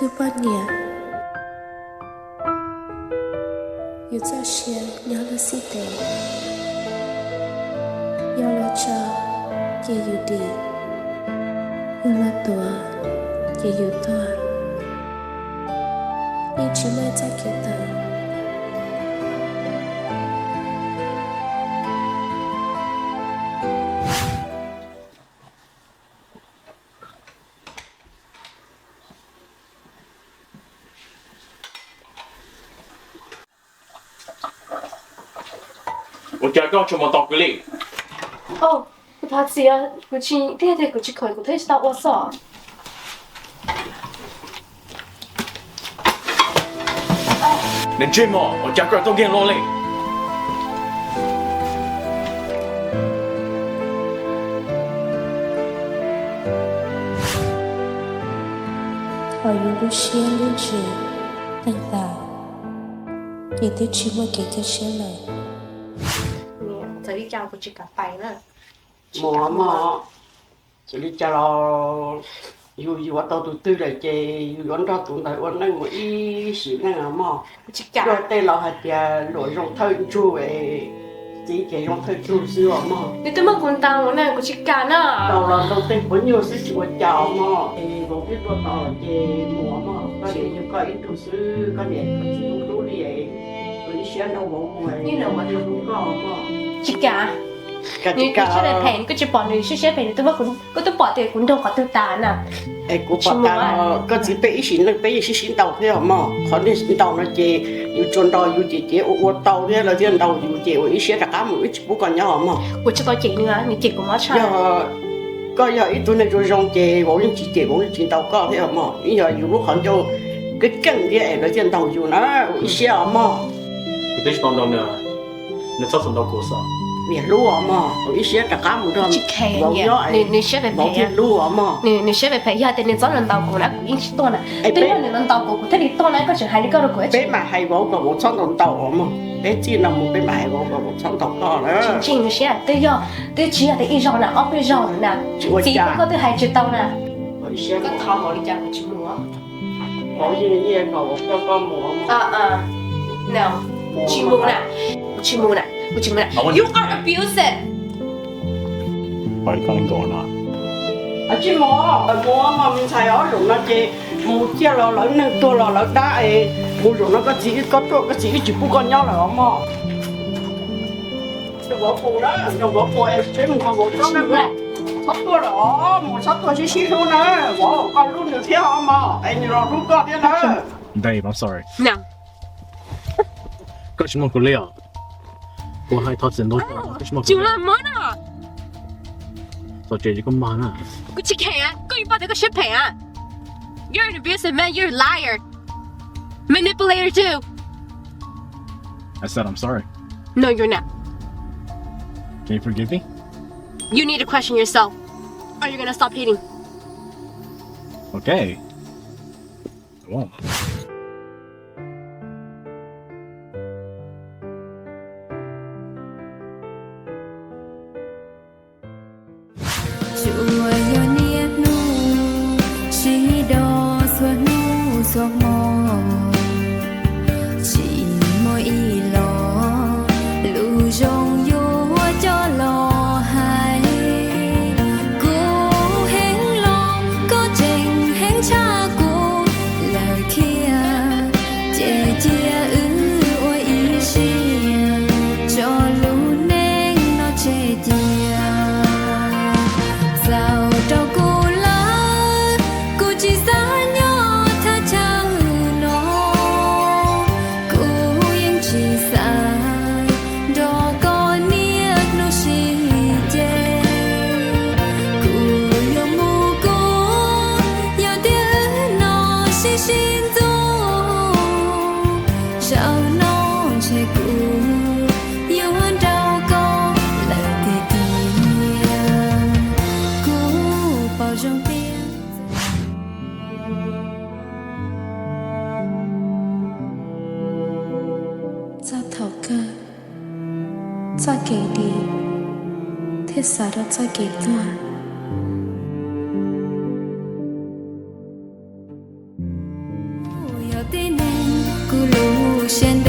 Tus poj niam, yus txoj sia nyob lub xib tes, yog luag tso ces yus dim, yog luag tuav ces yus tuag, yeej tsis muaj ib txoj kev tawm. Ua cas koj tsis mus ntaus kuv li? Kuv thov txim, kuv tsis, tiag tiag kuv tsis khoom kuv thiaj tsis tau ua xwb. Niam ntsej muag, ua cas koj tau nkeeg los li? Thaum yus lub siab lub ntsws teeg tas, ces twb tsis muaj kev cia siab lawm. Txawm li cas kuv tsis kam pais na. Muam mog, txawm li cas los yus yuav tau tus twg lawm ces yus yuav nrog tus ntawd ua neej mus ib sim neej mog. Luag tej laus hais tias luam zoo thawj ntsug, txiv ces zoo thawj tug xwb os mog. Nws twb muab kuv ntaus na, kuv tsis kam na. Ntaus los ntaus tej puav nyuag xwb tsis ua cas mog. Es vauv twb tuaj tos lawm ces muam mog, koj niam yug koj ib tug xwb, koj niam txiv hlub li, ua ib siab nrog vauv mus, hlub koj mog. Tsis kam. Nws siab phem, koj tsis pom nws siab phem, nws twb muab kuv, koj twb pom tias kuv nrog qhov twg tas na. Es kuv pom tas, koj txiv peb ib sim neej peb yeej sib sib ntaus thiab mog. Qhov nej ntaus no ces yus tsuas ntaus yus ces cev ua ua tau thiab lawv thiaj ntaus yus ces ua ib siab rov qab mus, wb tsis pub koj nyob mog. Kuv tsis tau cem nws, nws cem kuv mob tshaj. Yog koj yog ib tug neeg zoo zoo ces vauv yeej tsis cem, vauv yeej tsis ntaus koj thiab mog. Ib yog yus lub qhov ncauj keej keej thiab es lawv thiaj ntaus yus na, ua ib siab os mog. Kuv twb tsis tau ntaus nws, nws txhob txwm ntaus kuv xwb. Niam hlub os mog, ua ib siab rov qab mus nrog vauv nyob, vauv thiaj hlub os mog. Nws siab phem phem, yog tias nws txhob los ntaus kuv na kuv yeej tsis tuaj na. Twb yog nws los ntaus kuv kuv thiaj li tuaj na, koj tseem hais li koj rau kuv. Peb mam hais vauv kom vauv txhob ntaus ntaus os mog. Peb txij no mus peb mam hais vauv kom vauv txhob ntaus koj na. Tsis ntseeg nws siab, twb yog, twb tsis yog tias ib zaug na, ob peb zaug na. Txiv koj twb hais tsis tau na. Koj thov vauv li cas kuv tsis mus. Vauv yeej nyiaj kom vauv coj koj mus. No, tsis mus na, kuv tsis mus na, kuv tsis mus na. You are abusive. Tsis mus, mus mas me ntxhais, ob zaug no ces mus ciaj los lawv neeg tuag los lawv dab es, mus zaum no koj txiv, koj tuaj koj txiv wb tsis pub koj nyob lawm os mog. Nrog vauv mus na, nrog vauv mus es peb mus nrog vauv tsob neeg na. Txhob tuaj lawm os, mus txhob tuaj sib sib hlub na, vauv koj hlub nws thiab os mog, es nws los hlub koj thiab na. Babe, I'm sorry. Koj tsis mloog kuv li os. Kuv hais thov txim ntau, koj tsis mloog kuv li. Txom tsev ces koj mag na. Kuv tsis kheev, koj yeej paub tias koj siab phem. You're an abusive man, you're a liar. Manipulator too. I said I'm sorry. No, you're not. Can you forgive me? You need to question yourself. Are you gonna stop hating? Okay. I won't. Tsuas yog niaj hnub sib do txhua hnub txhua hmo, tsis muaj ib los lus zoo yuav coj los hais. Kuv heev los koj tseem heev tshaj kuv lawm thiab. Ces cia wb ua ib siab tso lub neej no tseg cia. Txaus rau kuv lawm, kuv tsis xav nyob thaj chaw no. Kuv yeej tsis xav nrog koj niaj hnub sib ceg. Kuv yuav mus kuv, yog tias wb no sib sib ntxub, zaum no ntshe kuv yuav nrauj koj lawm tiag tiag. Kuv paub zoo tias txoj thaum kawg, txoj kev dim thiaj xav rau txoj kev tuag. Tib neeg kuv lub siab